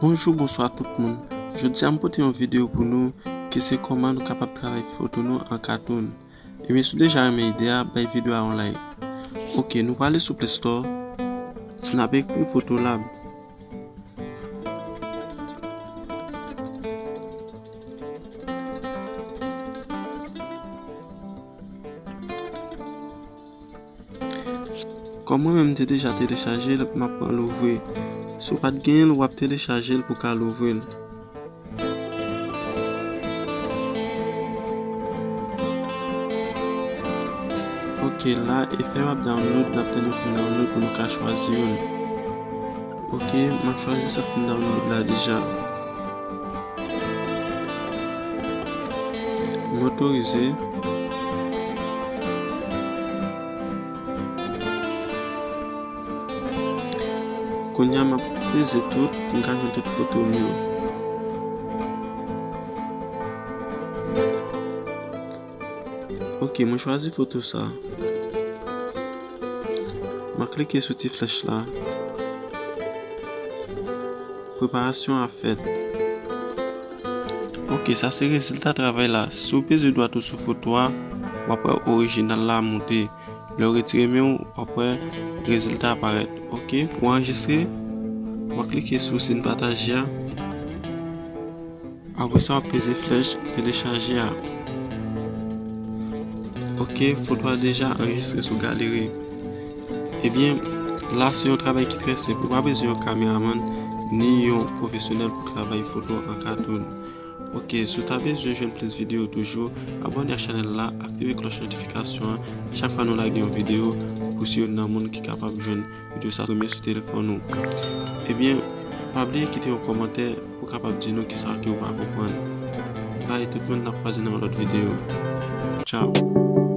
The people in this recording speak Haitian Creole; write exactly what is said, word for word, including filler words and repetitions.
Bonjou, bonswa tout moun. Jodi a m pote yon videyo pou nou ki se kòman nou kapab travay foto nou an katoun. Ebyen, si w deja renmen ide a, bay videyo a yon like. Ok, nou prale sou Play Store, n ap ekri Fotolab. Kòm mwen menm m te deja telechaje l, m ap pran louvri. Si w pa t genyen l, w ap telechaje l pou w ka louvri l. Ok, la, efè w ap download, n ap tann yo fin download pou nou ka chwazi youn. Ok, m ap chwazi sa k fin download la deja. M otorize. Kounye a m ap peze tout, m ka jwenn tout foto m yo. Ok, mwen chwazi foto sa. Mwen klike sou ti flèch la. Preparasyon ap fèt. Ok, sa se rezilta travay la. Si w peze dwat ou sou foto a, w ap wè orijinal la moute. Lè w retire men w, w ap wè rezilta a parèt. Ok, pou anrejistre, w ap klike sou siy pataje a. Apre sa, w ap peze flèch telechaje a. Ok, foto a deja anrejistre sou galeri. Ebyen, la se yon travay ki trè senp. Ou pa bezwen yon kameramann ni yon pwofesyonèl pou travay foto an katoun. Ok, si w ta bezwen jwenn plis videyo toujou, abòne ak chanèl la, aktive klòch notifikasyon an. Chak fwa nou lage yon videyo, pou w se youn nan moun ki kapab jwenn videyo sa premye sou telefòn ou. Ebyen, pa bliye kite yon kòmantè pou w kapab di nou kisa ke w pa konprann. Bay tout moun, n ap kwaze nan yon lòt videyo. Tchao.